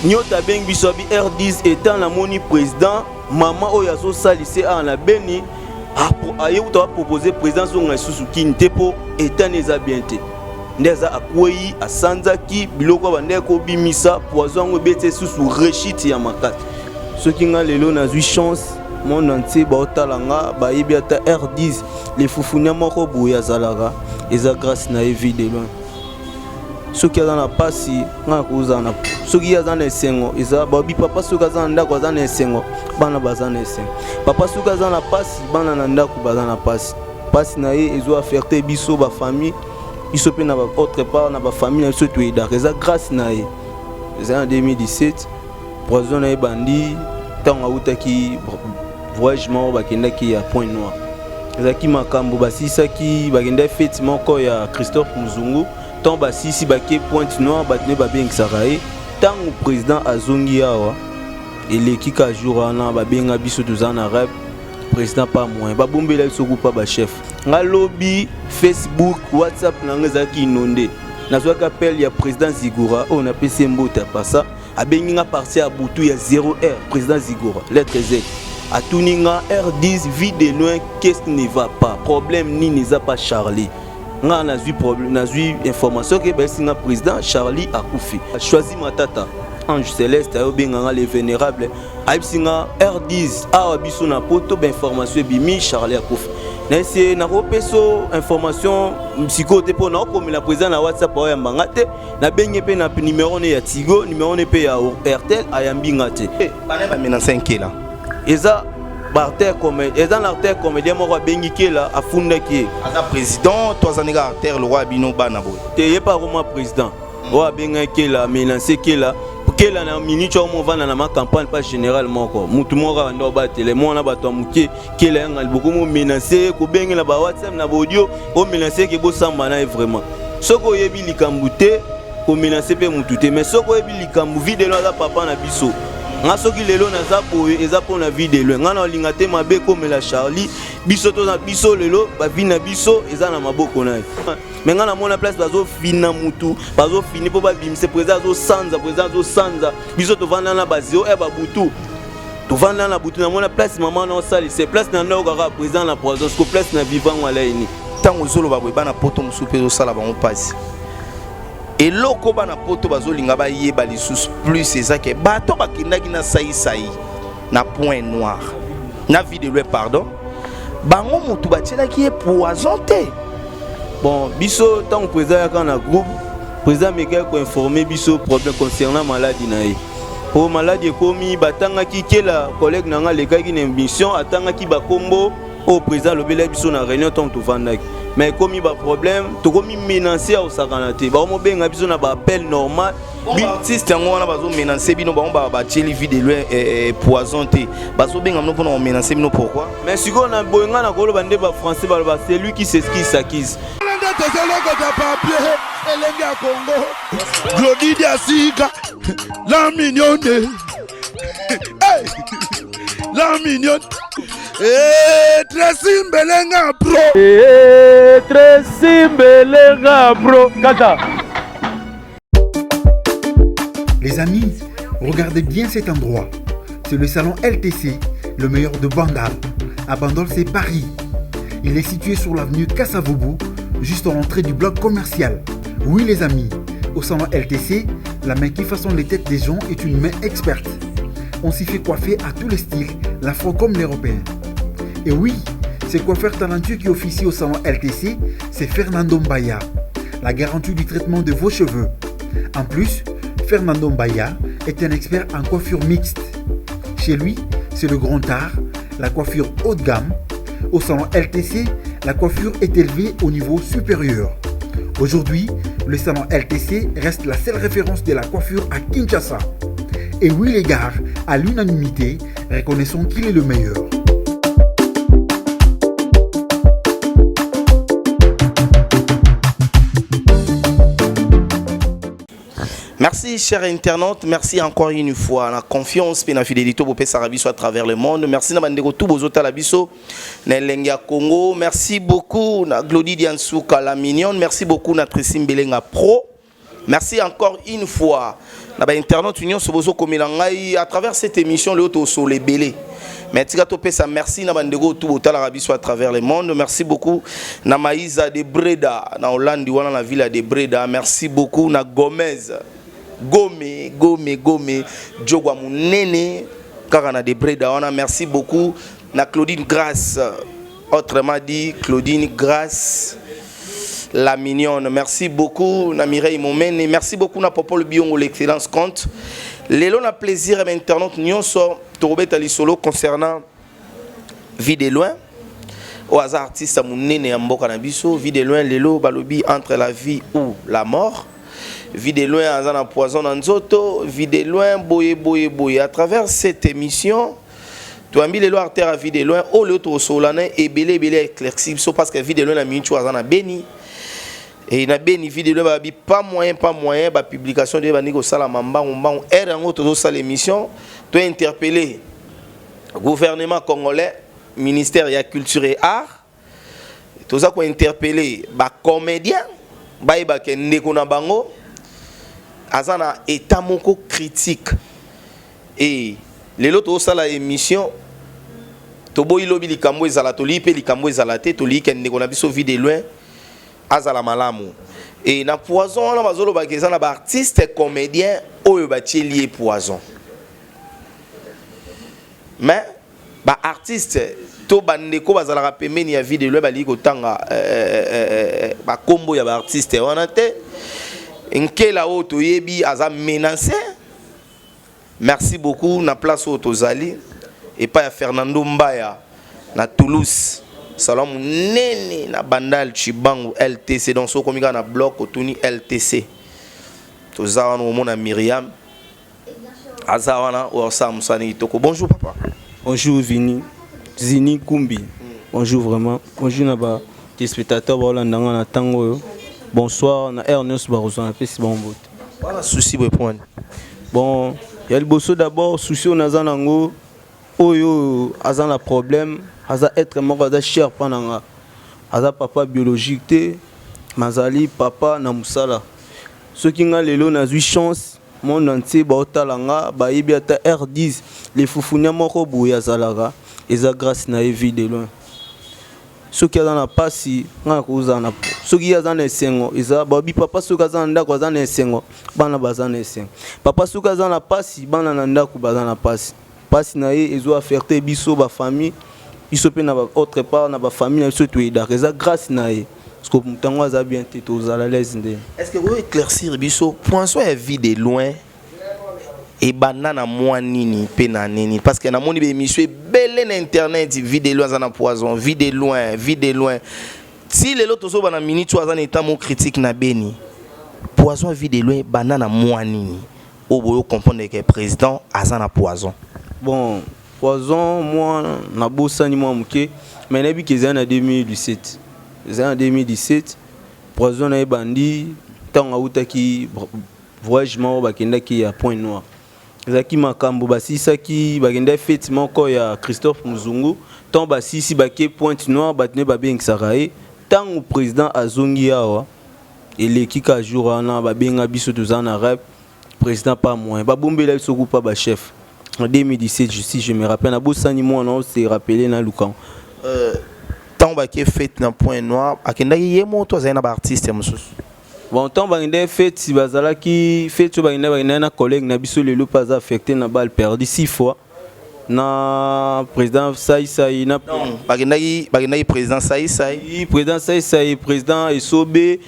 Nyota abengi biso abi R10 etant namoni président mama oyo azosalise awa na Beni aye kuta bapropose président azonga lisusu kini te mpo etat ne eza bien te nde aza akwei asanzaki biloko ya bandeki kobimisa poison yango ebeti lisusu rechute ya makasi soki nga lelo nazwi chance monde entier baotala nga bayebi ata R10 lefufunia moko boye azalaka eza grâce na ye vie de loin soki aza na pasi nga nakozala na soki ye aza na esengo eza babi papa soki aza na ndako aza na esengo bana baza na esengo papa soki aza na pasi bana na ndako baza na pasi pasi na ye ezo affecte biso bafamille biso mpe na ba autre part na bafamille na biso toyedaka eza grâce na ye eza na 2017 poison na ye bandi ntango awutaki voyage moko bakendaki ya point noir ezalaki makambo basilisaki bakendaki feti moko ya christophe muzungu ntango basilisi bake pointe noire bato nde babengisaka ye ntango président azongi awa eleki ka jour wana babenga biso toza na rep président pas moyen babombela biso kupa bachef nga lobi facebook whatsapp na nga ezalaki inonde nazwaki appel ya président zigura oyo napesi ye mbote pasa abengi nga parti ya butu ya 0 heure président zigura lettre z atuni nga heure 10 vie de loin qu'est-ce qui ne va pas problème nini eza pas charlie nga nazwi problème nazwi information ke bayesi nga président charlie akufi choisi matata ange céleste ayobenga nga le vénérable ayebisi nga heure 10 awa biso na poto bainformation ebimi charlie akufi nayesi ye nakopesa information sikoyo te mpo naokomela président na whatsapp aoyamba nga te nabengi mpe na numero ne ya tigo numero ne mpe ya airtel ayambi nga te bamenance nkela eza baartère eza na artère comédien moko abengi kela afundaki ye aza président to aza ndenge artère lokwa bino bana boye te ye mpe akoma président oyo abengaki kela amenance kela kela na minute oyo movanda na ma campagne pa général moko mutu moko kaka nde obatele mwana bato ya moke kela yanga liboko momenase ye kobengela ba whatsapp na baaudio omenase ke bosamba na ye vraiment soki oyebi likambo te komenase mpe mutu te mais soki oyebi likambo videlo aza papa na biso nga soki lelo naza boye eza mpo na vie de loin nga na olinga te mabe ekomela charlie biso toza biso lelo bavi na biso eza na maboko na ye me ngai namona place bazofina mutu bazofini mpo babimise président azosanza président azosanza biso tovanda na bazeo e babutu tovanda na butu namona place mama na osalise place na ndako kaka président na poison siko place na vivant alaini ntango ozoloba boye bana poto mosusu mpe ezosala bango mpasi eloko bana poto bazolinga bayeba lisusu plus eza ke bato bakendaki na saisai na point noir na vie de loin pardon bango mutu batielaki ye poison te bon biso ntango président ayaka na groupe président amekaki koinforme biso problème concernant maladi na ye po maladi ekomi batangaki kela collègue na ngai alekaki na émission atangaki bakombo oyo président alobelaki biso na réunion ntango tovandaki mais ekomi baproblème tokomi menance ya kosakana te bakomobenga biso na baappel normal artiste yango wana bazo menacer bino bango batieli vie de loin eh, eh, poison te bazobenga bino mpona komenace bino pourquoi mais sikoyo na boye ngai nakoloba nde bafrançais baloba c'est lui qui s'excuse s'accuse nde tozolokota papier elenge ya congo glodi diasika la mignonne hey! la mignonne hey, Tracy Mbelenga bro hey, Tracy Mbelenga bro kata Les amis, regardez bien cet endroit. C'est le salon LTC, le meilleur de Bandal. À Bandol, c'est Paris. Il est situé sur l'avenue Kassavoubou, juste à l'entrée du bloc commercial. Oui les amis, au salon LTC, la main qui façonne les têtes des gens est une main experte. On s'y fait coiffer à tous les styles, l'afro comme l'européen. Et oui, ce coiffeur talentueux qui officie au salon LTC, c'est Fernando Mbaya, la garantie du traitement de vos cheveux. En plus, Fernando Mbaya est un expert en coiffure mixte. Chez lui, c'est le grand art, la coiffure haut de gamme. Au salon LTC, la coiffure est élevée au niveau supérieur. Aujourd'hui, le salon LTC reste la seule référence de la coiffure à Kinshasa. Et oui les gars, à l'unanimité, reconnaissons qu'il est le meilleur. Merci chers internautes, merci encore une fois la confiance et la fidélité pour biso à travers le monde. Merci na bandeko tout bozotala biso na elenge ya Congo. Merci beaucoup na Glody Diansuka la mignonne, merci beaucoup na Tracy Mbelenga Pro. Merci encore une fois na ba internautes nyonso bozokomela ngai à travers cette émission. Lelo tosolo ebele, mais tika topesa merci na bandeko tu botalaka biso à travers le monde. Merci beaucoup na Maïsa de Breda na Hollande wana, na ville de Breda. Merci beaucoup na Gomez, Gome, Gome, Gome Jogwa monene kaka na de Breda wana. Merci beaucoup na Claudine Grâce, autrement dit Claudine Grâce la mignonne. Merci beaucoup na Mireille Momene. Merci beaucoup na Popol Biongo, l'excellence compte. Lelo na plaisir à internaute nyonso, tobeta lisolo concernant Vie de Loin. Au hasard artiste munene ya mboka na biso, Vie de Loin lelo balobi entre la vie ou la mort. Vie de Loin aza na poison na nzoto, Vie de Loin boye boye boye. À travers cette émission, toyambi lelo artiste Vie de Loin oyo tokosola na ebele ebele éclairci biso, parce que Vie de Loin na minute aza na Beni e na Beni. Vie de Loin babi pas moyen, pas moyen. Bapublication de bandi kosalama mbangu mbangu. Heure yango tozosala émission, tointerpeller gouvernement congolais, ministère ya Culture et Art. Toza kointerpeller bacomédien, bayebake ndeko na bango aza na état moko critique. E lelo tozosala émission, toboyi lobi likambo ezala, tolii mpe likambo ezala te. Tolii ke ndeko na biso Vie de Loin azala malamu. E na poison wana bazolobaka, eza na baartiste comédien oyo batieli ye poison, mais baartiste to bandeko bazalaka pembeni ya Vie de Loin balingi kotanga bakombo ya baartiste wana te. Nkela oyo toyebi aza menacé. Merci beaucoup na place oyo tozali epai ya Fernando Mbaya na Toulouse, salon monene na Bandal Chibangu, LTC. Donc soki okomi kaka na bloc, otuni LTC, toza wana. Omona Miriam aza wana oyo asala mosala kitoko. Bonjour papa. Bonjour Vini Zini Kumbi, bonjour vraiment, bonjour na ba téléspectateurs baolanda nga na ntango oyo. Bonsoir na heure nyonso bakozwa, napesi bango mbote. Wana souci boye point? Bon, ya liboso d'abord, souci oyo naza nango, oyo aza na problème, aza être moko aza cher mpa na nga. Aza papa biologique te, mazali papa na mosala. Soki nga lelo nazwi chance, monde entier baotala nga, bayebi ata R10 lefufunia moko boye azalaka, eza grâce na ye Vie de Loin. Soki aza na pasi, nga nakozala na, soki ye aza na esengo, eza babi papa. Soki aza na ndako aza na esengo, bana baza na esengo. Papa soki aza na pasi, bana na ndako baza na pasi. Pasi na ye ezo affecter biso bafamille, biso mpe na autre part na bafamille na biso toyedaka, eza grâce na ye, parce que moto yango aza bien te, tozala l'aise nde. Est ce que oyo éclaircir biso, poison ya Vie de Loin ebanda na mwa nini mpe na nini? Parce que namoni baémission ebele na internet, Vie de Loin aza na poison, Vie de Loin, Vie de Loin. Ti lelo tozoba na minute oyo aza na état mo critique na Beni. Poison Vie de Loin ebanda na mwa nini oyo boyo comprendre ke président aza na poison? Bon, poison mwa nabosani mwa moke, mais nayebi ke ezali na 2017, ezali na 2017. Poison na ye bandi ntango awutaki voyage moko bakendaki ya Pointe Noire. Ezalaki makambo basilisaki, bakendaki fête moko ya Christophe Muzungu. Ntango basilisi, bake Pointe Noire, bato nde babengisaka ye. Ntango président azongi awa, eleki ka jour wana babenga biso, toza na rep, président pas moyen, babombela biso kupa bachef. En 2017, si je me rappelle, nabosani mwana o se rappeler na lukan. Ntango bake fête na Pointe Noire, akendaki ye moto, azali na baartiste mosusu? Bon, ntango bakendaki fête, bazalaki fête oyo bakendaki na collègue na biso lelo mpe aza affecté na balle perdu six fois, na président Saisai na Bakendaki président Saisai? Oui, président Saisai, président Esobe,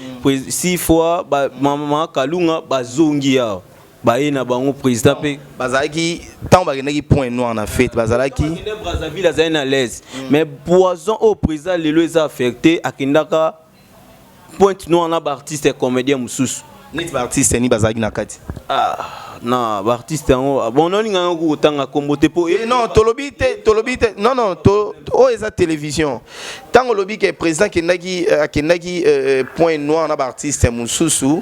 six fois mama Kalunga. Bazongi awa, baye na bango président mpe. Bazalaki, ntango bakendaki Pointe Noire na fête, bazalaki? Akende Brazzaville, azali na l'aise, mais poison oyo président lelo eza affecté, akendaka Pointe Noire na baartiste comédien mosusu. Neti baartiste ni bazalaki na kati? Ah, na baartiste yango, bon, noninga yango kotanga kombo te mpo Eh, non, tolobi te, tolobi te, non non, oyo eza télévision. Ntango olobi ke président akendaki Pointe Noire na baartiste mosusu,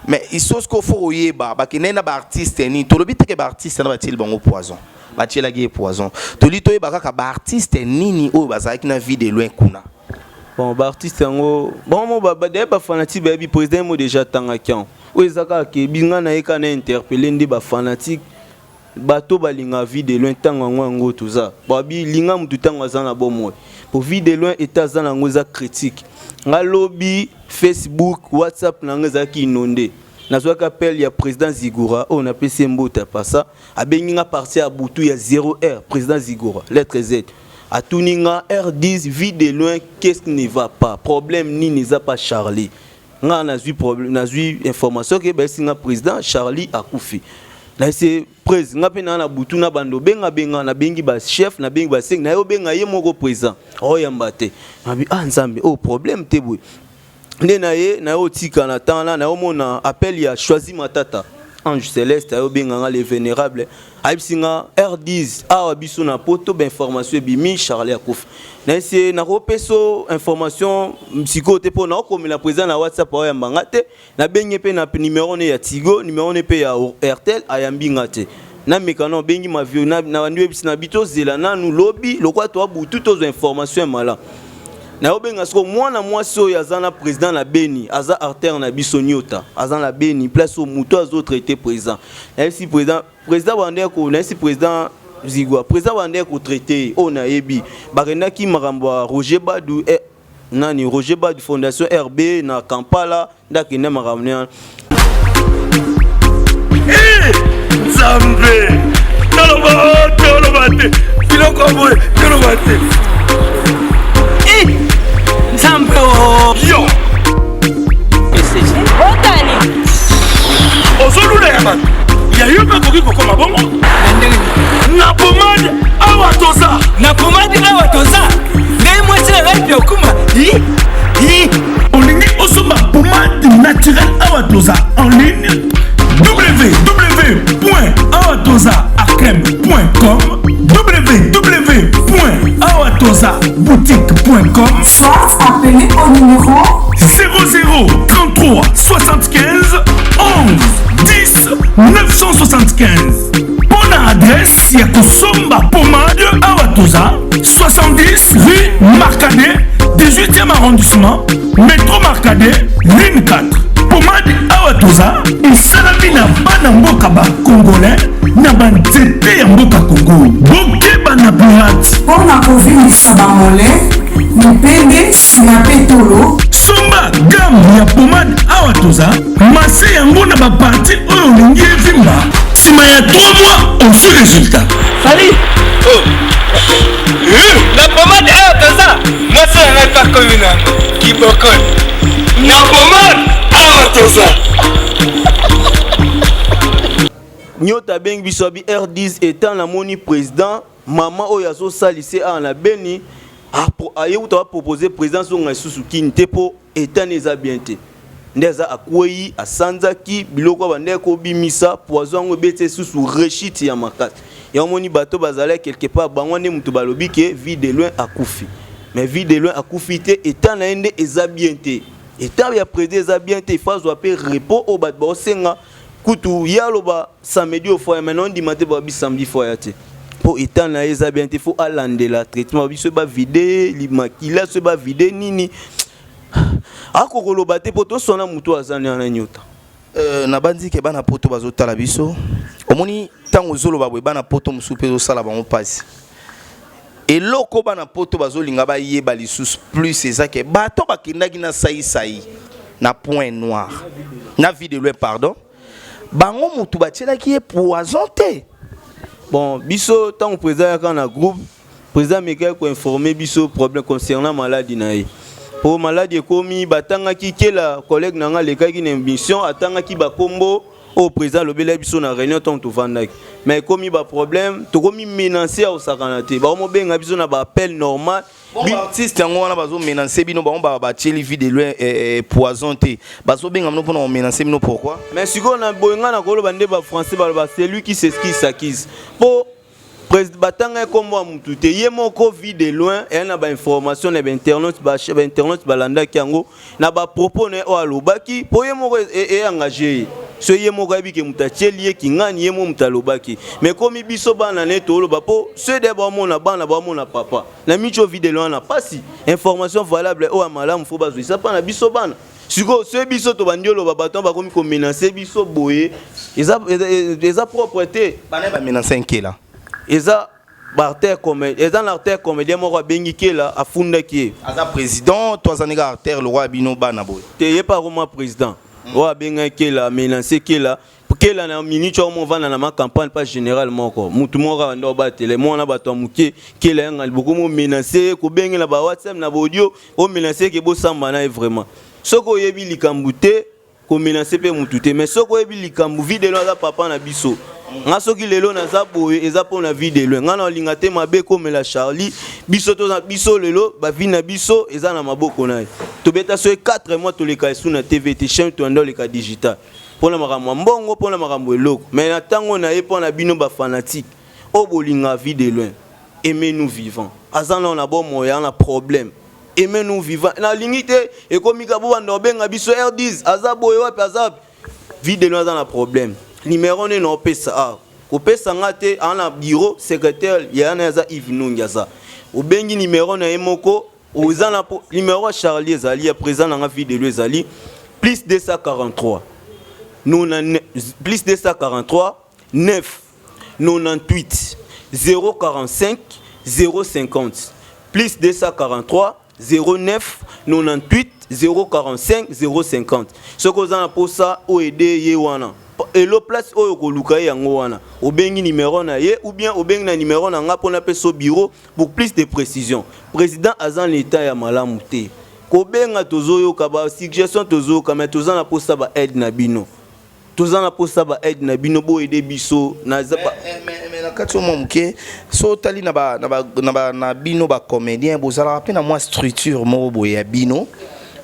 mais isoski faut koyeba bakendaki na baartiste nini. Tolobi te ke baartiste na batieli bango poison, batielaki ye poison. Toli toyeba kaka baartiste nini oyo bazalaki na Vie de Loin kuna. Bon, baartiste yango, bon, mo d'ailleurs bafanati bayebi président mo déjà atangaki yango. Oyo eza kaka ke binga na ye kaka na interpelle nde ba fanatique, bato balinga Vie de Loin. Ntango yango yango toza babi linga mutu ntango aza na bomoi, po Vie de Loin eta aza na yango eza critique. Nga lobi, Facebook, WhatsApp na nga ezalaki inondé. Nazwaki appel ya président Zigura oyo napesi ye mbote. Pasa abengi nga partir ya butu ya 0 heure. Président Zigura, lettre Z, atuni nga: R10, Vie de Loin, qu'est-ce qui ne va pas? Problème nini eza pa Charlie? Nga nazwi problème, nazwi information ke bayesi nga président Charlie akufi. Nayesi prese nga mpe naa na butu na bando bengabenga, nabengi bachef, nabengi basengi naye, obenga ye moko président, aoyamba te. Nabi: ah Nzambe, oyo problème te boye nde na ye. Na ye otika na temps na naomona appel ya Choisi Matata, ange céleste, ayobenga nga, le vénérable, ayebisi nga: R10, awa biso na poto, bainformation ebimi, Charlie akufi. Nayesi nakopesa information sikoyo te, mpo naokomela président na WhatsApp, aoyamba nga te. Nabengi mpe na numéro ne ya Tigo, numéro ne mpe ya Airtel, ayambi nga te. Nameka na obengi mavio na bandi oyebisi na bi tozela nanu lobi, lokwa toa butu, tozwa information ya malamu. Nayobenga siko mwana mwasi oyo aza na président na Beni, aza artère na biso Nyota, aza na Beni, place oyo moto azotraite président. Nayebisi président, président bandeko, nayebisi président Zigwa, président bandeko kotraite oyo nayebi bakendaki makambo ya Roger Badu, eh, nani, Roger Badu, Fondation RB na Kampala, nde akende makambo wana. Nzambe, toloba, toloba te, biloko boye toloba te. Nzambe o! Yo! Otani. Ozolula ya bato ya yo mpe akoki kokoma bongo. Na ndenge nini? Na pomade awa toza. Na pomade awa toza, ngai mwasi na ngai mpe okuma i i. Olingi osomba pomade naturelle Awa Toza en ligne: www.awatozaakrem.com, www.awatozaboutique.com. Soit appelez au numéro 00 33 75 11 10 975. Mpo na adresse ya kosomba pomade Awa Toza: 70 rue Marcadet, 18e arrondissement, métro Marcadet, ligne 4. Pomade Awa Toza esalami na bana mboka bacongolais na banzete ya mboka Kongo. Bokeba na pirate. Mpo na kovimbisa bamole, mipende, nsima mpe tolo. Somba gamme ya pomade Awa Toza, mase yango na bapartie oyo olingi evimba. Nsima ya 3 mois, ozwi résultat. Sali na pomade Awa Toza, mwasi na ngai mpe akomi na yango kibokoni na pomade Awa Toza. Nyota abengi biso, abi: R10, etant namoni président, mama oyo azosalisa awa na Beni, aye kuta bapropose président zonga lisusu kini te, mpo etani eza bien te. Nde aza akwei, asanzaki biloko bandeki kobimisa poison yango, ebeti lisusu rechute ya makasi. Yango moni bato bazalaki quelque part, bango nde moto balobi ke Vie de Loin akufi. Mais Vie de Loin akufi te, état na ye nde eza bien te. État ya président eza bien te, il faut azwa mpe repos oyo bato baosenga. Kutu ye aloba samedi ofoya, mai naondima te, babi samedi foya te, mpo état na ye eza bien te, faut alandela traitement. Biso bavide makila, so bavide nini, akokoloba te, mpo tosona motu aza na Nyota. Nabandi ke bana poto bazotala biso. Omoni, ntango ozoloba boye, bana poto mosusu mpe ezosala bango mpasi. Eloko bana poto bazolinga bayeba lisusu plus eza ke bato bakendaki na Saisai na Point Noir, na Vie de Loin, pardon, bango motu batielaki ye poison te. Bon, biso ntango président yaka na groupe, président amekaki koinforme biso problème concernant maladie na ye, po maladie ekomi batangaki kela. Collègue na nga alekaki na émission, atangaki bakombo oyo président alobelaki biso na réunion ntango tovandaki. Mais ekomi baproblème, tokomi menace ya kosakana te, bakomobenga biso na baappel normal. Artiste yango wana bazomenace bino, bango batieli Vie de Loin poison te, bazobenga bino mpona komenace bino, pourquoi? Mais sikoyo na boye, ngai na koloba nde bafrançais baloba: celui qui s'excuse s'accuse. Mpo batanga ye nkombo ya mutu te, ye moko Vie de Loin eya na bainformation na bainternaute, bainternaute balandaki yango na bapropos na ye oyo alobaki, mpo ye moko eengage ye. So ye moko ayebi ke moto atieli ye kingani, ye mo moto alobaki. Mais komi biso bana ne toloba, mpo so de baomona bana, baomona papa na miso Vie de Loin na pasi. Information valable oyo ya malamu, faut bazwisa mpa na biso bana. Sikoyo soki biso tobandi oloba, bato wana bakomi komenacer biso boye, eza propre te. Bana bamenacer Nkela? Eza baartiste comédien, eza na artiste comédien moko abengi Kela, afundaki ye. Aza président to aza ndenge artiste lokwa ya bino bana boye? Te, ye mpe akoma président oyo abengaki Kela, amenacer Kela. Kela na minute oyo movanda na macampagne pa général moko, mutu moko abanda obatele mwana bato ya moke. Kela yanga bokomi omenacer, kobengela ba WhatsApp na baaudio, omenacer ke bosamba na ye. Vraiment, soki oyebi likambo te, komenacer mpe mutu te. Mais soki oyebi likambo, Vue de Loin aza papa na biso. Nga soki lelo naza boye, eza mpo na Vue de Loin. Nga na olinga te mabe ekomela Charlie. Biso toza biso lelo, bavie na biso eza na maboko na ye. Tobeta soki 4 mois, toleka esu na TV te, chaîne toyanda oleka digital mpona makambo ya mbongo, mpona makambo eloko. Mais na ntango na ye, mpo na bino bafanatiques oyo bolinga Vue de Loin, aimez-nous vivant. Aza nao na bomoi, ya na problème. Aimez-nous vivant. Nalingi te ekomi ka bobanda obenga biso R10 aza boye, wapi, aza wapi. Vue de Loin aza na problème. Numéro nde naopesa awa, kopesa nga te, aza na bureau, secrétaire ya na aza Yves Nongi. Aza obengi numéro na ye moko, oza na numéro ya Charlie ezali ya président na nga Vue de Loin, ezali plus 243 99, plus 243 9 98 045 050, plus 243 09 98 045 050. Soki oza na mposa oaider ye wana, elo place oyo koluka ye yango wana, obengi numéro na ye ou bien obengi na numéro na nga mpona apesa bureau pour plus de précision. Président aza na état ya malamu te. Kobenga tozoyoka, basuggestion tozoyoka, mais toza na mposa baaide na bino, toza na mposa baaide na bino, boaider biso. Naza Mais na kati oyo mwa moke, so otali na bino bacomédien, bozalaka mpe na mwa structure moko boye ya bino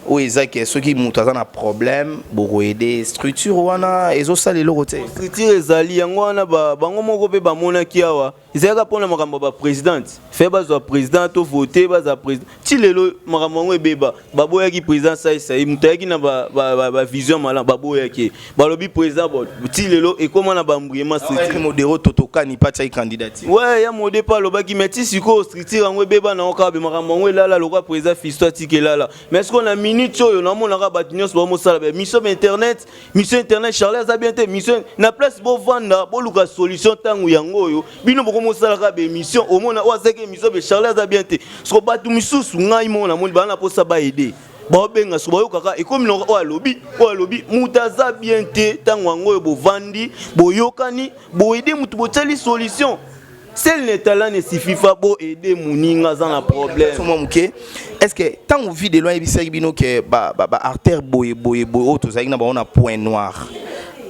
oyo eza ke soki moto aza na problème, bokoaider. Structure wana ezosala eloko te? Structure ezali yango wana. Bango moko mpe bamonaki awa, ezalaka mpona makambo ya baprésidente fe bazwa président to vote, bazwa président. Ti lelo makambo yango ebeba. Baboyaki président Saisai, moto ayaki na bavision malamu, baboyaki ye, balobi président bo. Ti lelo ekóma na bambuyema structure. Modero totokani mpe atiaki candidature. Ouais, ya mode mpe alobaki, mais ti sikoyo structure yango ebeba nango kaka be, makambo yango elala lokwa président Fisto atiki elala. Mais sikoyo na minute oyo namonaka bato nyonso bamosala ba mission ba internet, mission internet, Charlie aza bien te, mission na place. Bovanda, boluka solution. Ntango yango oyo bino bokomosalaka baémission, omona oyo azalaki émission be Charlie aza bien te. Siko bato misusu, ngai moko namoni baa na mposa baaider, baobenga, so bayokaka ekomi noko oyo alobi, oyo alobi moto aza bien te. Ntango yango oyo bovandi, boyokani, boaider motu, botiali solution. Seul le talent ne suffit pas. Boaider moninga aza na problème. Mwa moke, est ce que ntango Vue de Loin ayebisaki bino ke baartiste boye boye boye oyo tozalaki na bango na Point Noir,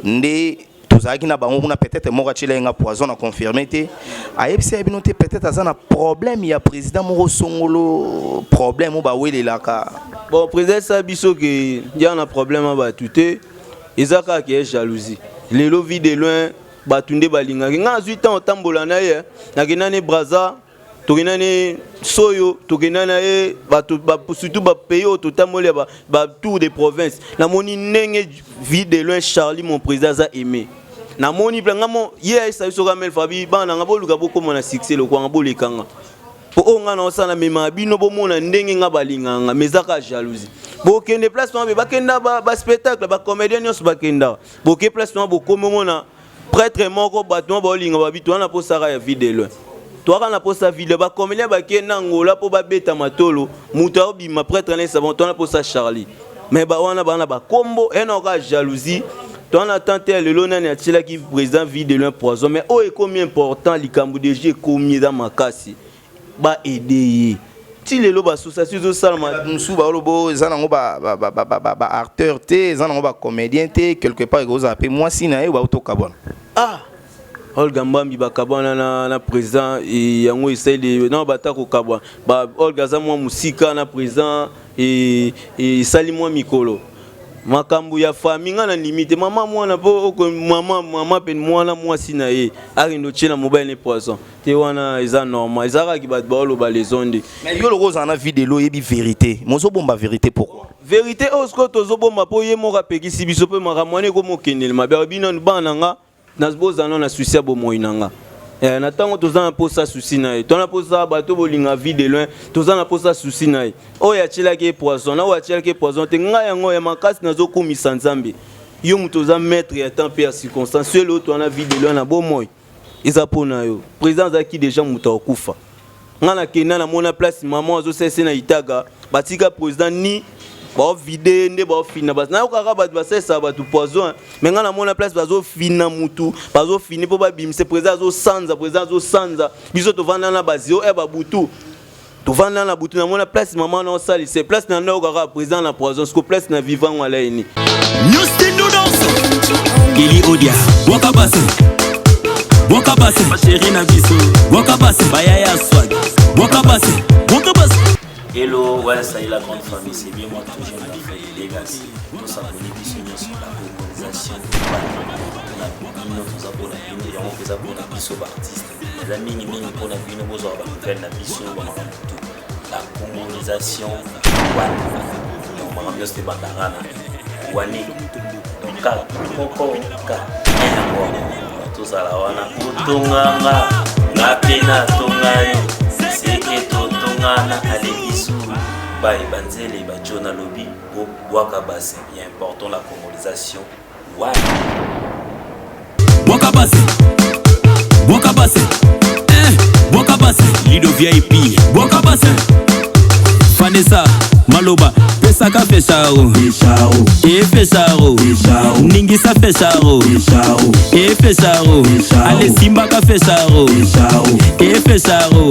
nde tozalaki na bango kuna, peut-être moko atiela nga poison na confirme te, ayebisaki bino te peut-être aza na problème ya président moko songolo, problème oyo bawelelaka? Bon, président esala biso ke ya na problème ya bato te, eza kaka ke ye jalousie. Lelo Vue de Loin, bato nde balingaki. Ngai nazwi ntango otambola na ye, nakenda ne Braza, tokenda ne Soyo, tokenda na ye bato surtout bapays oyo totamboli ya batour de province. Namoni ndenge Vue de Loin Charlie, mon président, aza aimé. Namoni mpe nga mo ye ayesa biso kamel fabi: bana nanga, boluka bokóma na succès lokwanga, bolekanga po oyo nga na osala, mema bino bomona ndenge nga balinganga. Mais eza kaka jalousie. Bokende place wana mpe bakenda baspectacle, bacomédien nyonso bakendaka. Boke place wana, bokomi omona prêtre moko, bato moko baolinga babi towana mposaka ya Vue de Loin, toaka na mposa vide. Bacomédien bakende na Ngola mpo babeta matolo, moto aobima prêtre na esabon, towana mposa Charlie. Mais bawana baa na bakombo ena oka jalousie. Towana tan te ya lelo nani atielaki président Vue de Loin poison. Mais oyo ekomi important, likambo deja ekomi eza makasi, baaider ye. Ti lelo baassociation ezosalama. Bato mosusu baoloba eza nango baacteur te, eza nango bacomédien te, quelque part ekozala mpe mwasi na ye bautokabwana. Ah, Olga Mbambi bakabwana na président yango esali na bata kokabwa ba. Olga aza mwa mosika na président, esali mwa mikolo. Makambo ya famille, nga na limite mama mwana mpo mama mama mpe mwana mwasi na ye akende otie na mobali ne poisson te. Wana eza normal, eza kaka bato baoloba lezo nde. Mais yo loko ozala na Vue de Loin, oyebi vérité, mozobomba vérité pourquoi? Vérité oyo sikoyo tozobomba mpo ye moko apekisi biso, mpe makambo wana ekomokendele mabe. Alobi nanu bana na nga, bozala nano na souci ya bomoi na nga. Eh, na ntango toza na mposa susi na ye, toza na mposa bato bolinga vie de loin, toza na mposa susi na ye. Oyo atielaki ye poison na oyo atielaki ye poison te, ngai yango ya makasi nazokumisa Nzambe. Yo moto oza maître ya temps mpe ya circonstance, yo lelo toza na vie de loin na bomoi eza mpo na yo. Président azalaki déjà moto akokufa. Ngai nakenda namona place mama azosalisa na Itaga, batika président ni baovide nde baofina, nayokaka bato basalisa bato poison, mais ngai namona place bazofina mutu, bazofini mpo babimise président, azosanza, président azosanza. Biso tovanda na bazio e babutu, tovanda na butu, namona place mama na osalisa place na ndayokaka président na poison, siko place na vivant alaini. Kelly Odia, Waka Basse, Waka Basse, chérie na biso, Waka Basse, Bayaya Swag, Waka Basse, Waka Basse. Hello, ouais, ça y est, la grande famille, c'est bien moi, toujours la Legacy. Tout ça, pour biso nyonso, la colonisation, na bino, toza mpona bino, yango mpe eza mpona biso baartiste, eza mingimingi mpona bino bozwaka banouvelle na biso, bamakambo tu, la colonisation wana. Donc makambo nyonso tebandaka na wani, donc ka moko ka yango wana tozala wana kotonganga, nga mpe natonga yo, seke totongana alebisu baye banzele bajo na lobi bobwaka base ya important, la colonisation wana. Waka Basse, Waka Basse, eh, Waka Basse, Lido VIP, Waka Basse, Vanessa, Maloba, Pesaka Fecharo, e Fecharo, Ningisa Fecharo, e Fecharo, Ale Simbaka Fecharo, e Fecharo,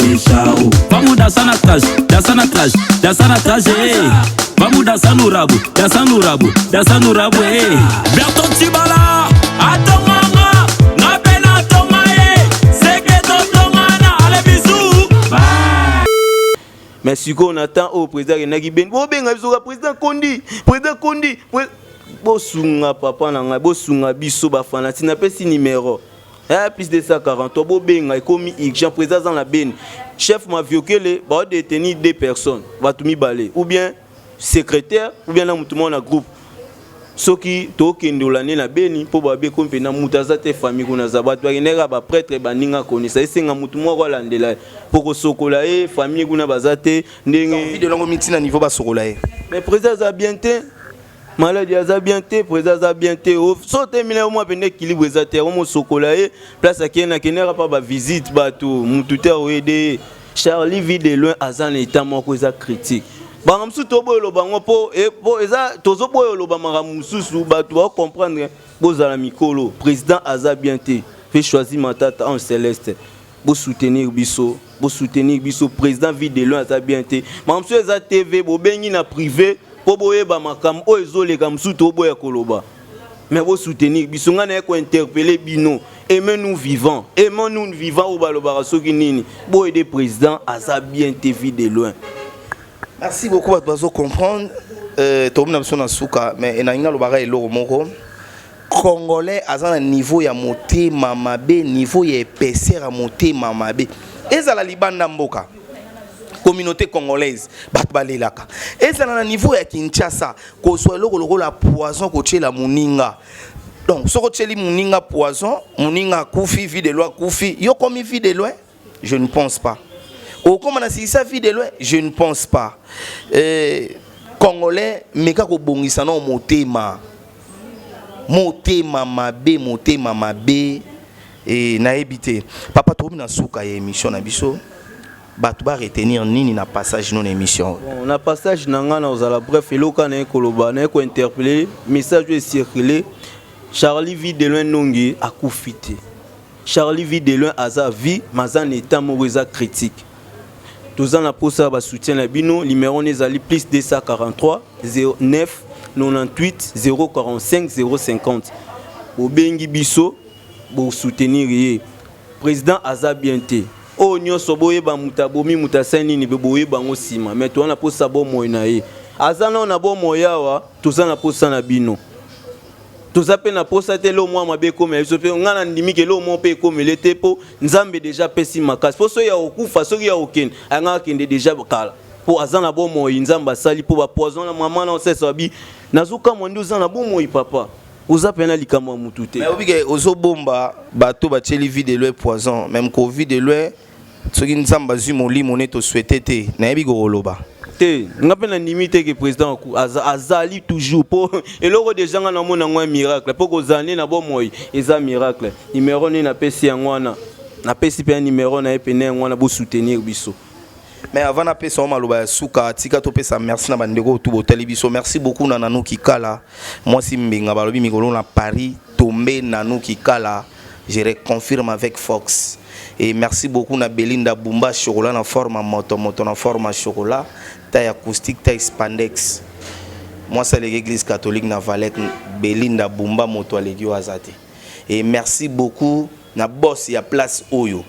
vamos dançar na trás, dançar na trás, dançar na trás, eh. Vamos dançar no rabo, dançar no rabo, dançar no rabo, eh. Berton Tibala, atonganga, nga pe natonga ye, seke totongana, ale bisous. Mais sikoyo na temps oyo président akendaki Beni, bobenga biso ka président kondi, président kondi, bosunga papa na ngai, bosunga biso bafanati. Napesi numéro plus 243, bobenga, ekomi urgent. Président aza na Beni, chef Maviokele baodétenir deux personnes, bato mibale, ou bien secrétaire ou bien na motu moko na groupe. Soki tokende olande na Beni mpo babe komi mpena moto aza te, famille kuna aza, bato bakendeka, baprêtre baninga konisa, esenga motu moko alandela ye mpo kosokola ye, famille kuna baza te ndenge. Video lango miti na niveau basokola ye. Mais président aza bien te, maladi aza bien te, président aza bien te. So te mina mwa pende équilibre eza te, omosokola ye place akende, akendeka mpa bavisite bato, mutu te aoyede ye. Charlie vit de loin aza na état moko eza critique. Bango mosusu toboya oloba yango mpo eza tozoboya oloba makambo mosusu, bato bakocomprendre. Bozala mikolo, président aza bien te. Mpe choisi Matata Ange Céleste, bosoutenir biso, bosoutenir biso. Président vit de loin aza bien te. Makambo mosusu eza TV, bobengi na privé mpo boyeba makambo oyo ezoleka, mosusu toboya koloba, mais bosoutenir biso. Ngai naye kointerpeller bino, aimez-nous vivant, aimons-nous vivant, oyo balobaka soki nini, boyede président aza bien te, vit de loin. Merci beaucoup, bato bazo comprendre. Tokomi na biso na suka, mais nalingi nalobaka eloko moko: congolais aza na niveau ya motema mabe, niveau ya épaisseur ya motema mabe. Ezala libanda mboka, communauté congolaise bato balelaka, ezala na niveau ya Kinshasa, kozwa eloko lokola poison kotiela moninga. Donc soki otieli moninga poison, moninga akufi, vie de loin akufi, yo komi vie de loin? Je ne pense pas. Okóma na silisa vie de loin? Je ne pense pas. Congolais, meka kobongisa na motema, motema mabe, motema mabe e, nayebi te. Papa, tokomi na suka ya émission na biso. Bato baretenir nini na passage no na émission? Bon, na passage na ngai, na kozala bref, eloko naye koloba, naye kointerpeller, message oyo ecircule: Charlie vit de loin nongi akufi te. Charlie vit de loin aza vie, mais aza na état moko eza critique. Toza na posa ya basoutien na bino. Numéro wana ezali plus 243 09 98 045 050. Bobengi biso, bosoutenir ye. Président aza bien te. Oyo nyonso boyeba, moto abomi moto asali nini, be boyeba yango nsima, mais toza na posa bomoi na ye, aza nao na bomoi awa. Toza na posa na bino, toza mpe na posa te elo mwa mabe ekomela biso. Mpe ngai nandimi ke elo moko mpe ekomele te, mpo Nzambe déjà apesi makasi, mpo soki ya kokufa, soki ya kokende, ayanga akende déjà kala, mpo aza na bomoi. Nzambe asali mpo bapoison na mama na osesa babi, nazokamwa nde oza na bomoi, papa. Oza pena likambo ya mutu te. Mais obike ozobomba bato batieli vie de loin poison, même ko vie de loin soki Nzambe azwi molimo ne to souhaiter te, nayebi kokoloba. Te, nga mpe nandimi te ke président azali toujours mpo eloko deja nga namona yango ya miracle mpo kozala nde na bomoi eza miracle. Numero nde napesi yango wana, napesi mpe ya numero na ye pene yango wana, bosoutenir biso. Mais avant napesa yo maloba ya suka, tika topesa merci na bandeko oyo tu botali biso. Merci beaucoup na Nanou Kikala, mwasi mbenga balobi mikolo na Paris, tombe Nanou Kikala, je reconfirme avec Fox. Et merci beaucoup na Belinda Bumba, chocolat na forme moto, moto na forme chocolat, taille acoustique, taille spandex. Mwasi aleki église catholique na Valette, Belinda Bumba moto aleki oyo aza te. Et merci beaucoup na boss ya place oyo.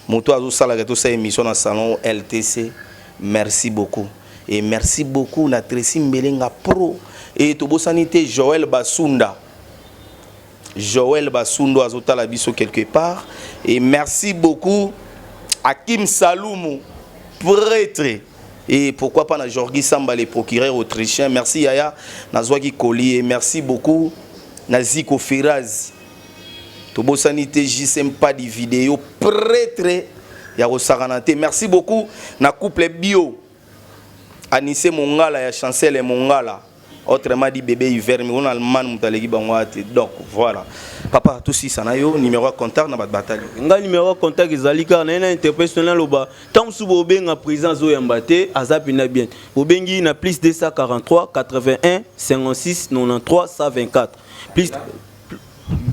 Moto azosalaka tosala émission na salon LTC. Merci beaucoup. Et merci beaucoup na Tracy Mbelenga Pro. Et tobosani te Joël Basunda. Joël Basundo azotala biso quelque part. Et merci beaucoup à Kim Salumu, prêtre. Et pourquoi pas na Jorgi Samba, le procureur autrichien. Merci Yaya, nazwaki collier. Merci beaucoup na Ziko Firaz. Tobosani te JCM pas di vidéo prêtre ya kosakana te. Merci beaucoup na couple bio Anissé Mongala ya Chancel Mongala, autrement dit bébé hiver mais on Allemagne mutaleki bango ate. Donc voilà papa, tout si ça na yo numéro ya contact na bat batali. Nga numéro ya contact ezali kaka na ye na interpellation na loba ntango mosusu bobenga président azoyamba te, aza mpena bien. Bobengi na plus 243 81 56 93 124,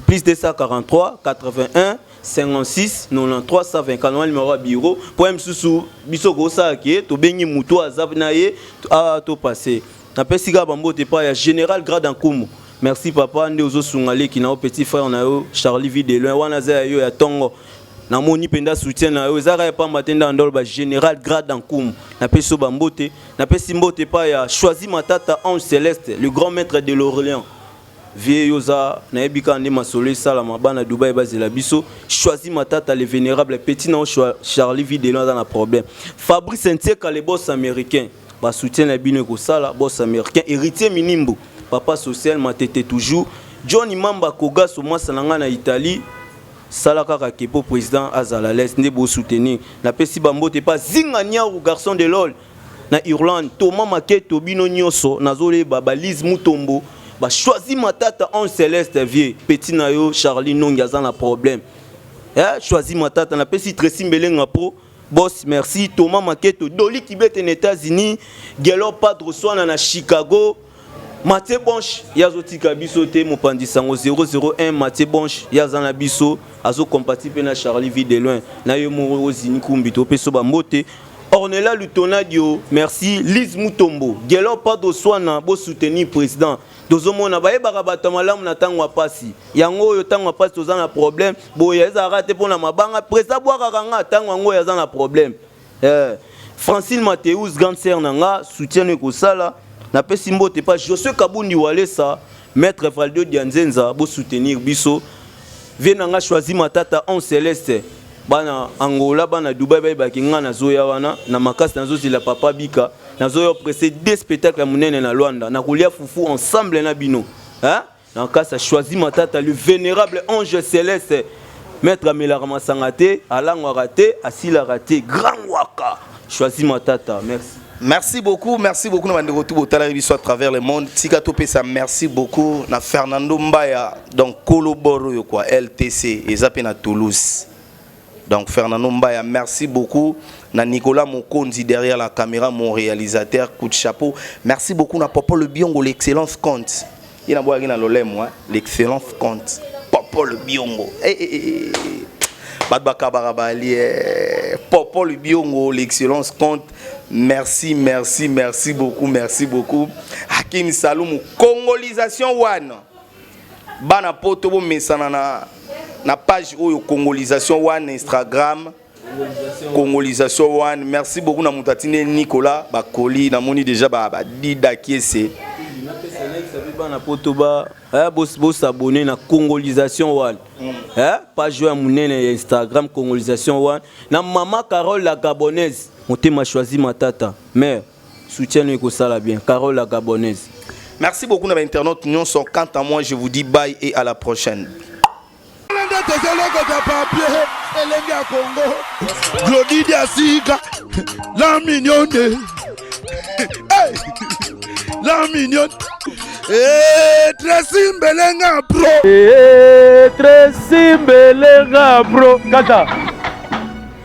plus 243 81 56 93 124 wana numéro ya bureau. Po ye mosusu biso kosala ke tobengi motu aza na ye topase. Napesi kaka bambote epai ya général Grade Nkumu. Merci papa, nde ozosunga leki na yo, petit frère na yo Charlie Vie de Loin wana aza ya yo ya ntongo. Namoni mpenza soutien na yo eza kaka ya pamba te. Nde andolo ba général Grade Nkumu, napesi yo bambote. Napesi mbote epai ya Choisi Matata, ange céleste, le grand maître de l'Orient. Vie yo oza nayebi kaka nde masolo esalama, bana Dubai bazela biso. Choisi Matata le vénérable, petit na yo Charlie Vie de Loin aza na problème. Fabrice Ntieka, le boss américain, basoutien na bino ekosala. Boss américain Héritier Minimbo, papa social Matete toujours. John Mamba Kogaso, mwasa na ngai na Italie, sala kaka ke po président azala lese nde bosoutenir. Napesi bambote pa Zinga Niaru, garçon de lol na Irlande, Thomas Maketo, bino nyonso nazoleba balise Mutombo, bachoisi Matata, ange céleste. Vie petit na yo Charlie Nongi aza na problème. Eh, Choisi Matata, napesi Tracy Mbelenga pro boss, merci. Thomas Maketo, Doli Kibete na États-Unis, Gelo Padre Swana na Chicago, Mathieu Bonche ye azotika biso te, mopanzi sango 001. Mathieu Bonche ye aza na biso, azocompatir mpe na Charlie Vie de Loin na ye moko Ozini Kumbi. Topesi bambote. Ornella Lutonadio, merci. Lise Mutombo, Gelo Padre Swana, bosoutenir président. Tozomona bayebaka bato ya malamu na ntango ya pasi. Yango oyo ntango ya pasi toza na problème boye ezalaka te mpona mabanga. Président bwakaka nga ntango yango oyo aza na problème. Francine Mathéus, grande sœur na nga, soutien ekosala. Napesi mbote pa Josué Kabundi Walesa, maître Valdo Dianzenza, bosoutenir biso. Vie na nga Choisi Matata, ange céleste, bana Angola, bana Dubai bayebaki nga nazoya wana na makasi, nazozela papa bika, nazoya presse deux spectacle ya monene na Lwanda, nakolia fufu ensemble na bino, hein? Na kasi Choisi Matata le vénérable, ange céleste, maître amelaka masanga te, alangwaka te, asilaka te, grand waka Choisi Matata, merci. Merci beaucoup, merci beaucoup na bandeko tout botalaki biso à travers le monde. Tika topesa merci beaucoup na Fernando Mbaya, donc Koloboro oyo quoi, LTC eza mpe na Toulouse. Donc Fernando Mbaya, merci beaucoup na Nicolas Mokonzi derrière la caméra, mon réalisateur, coup de chapeau. Merci beaucoup na Popo le Biongo, l'excellence compte. Ye na boyaki na lolemo, hein? L'excellence compte. Popo le Biongo. Eh, eh, eh, eh. Bato bakabaka bali eh. Popo le Biongo, l'excellence compte. Merci, merci, merci beaucoup, merci beaucoup. Hakim Saloum, Congolisation One. Bana poto bomesana na page oyo Congolisation One Instagram. Congolisation One. Merci beaucoup na moto atindi Nicolas Bakoli, namoni déjà ba ba Dida Kiese. Bana poto ba bosabone na Congolisation One, page oyo ya monene ya Instagram, Congolisation One, na mama Carole la Gabonaise, motema Choisi Matata, mare soutien no ekosala bien, Carole la Gabonaise. Merci beaucoup na bainternaute nyonso. Quant à moi, je vous dis bye et à la prochaine. Nde tozolokota papier elenge ya Congo, Glodi Diasika, la mignonne. Hey! La mignonne. Hey, Tracy Mbelenga bro. Hey, Tracy Mbelenga bro. Kata.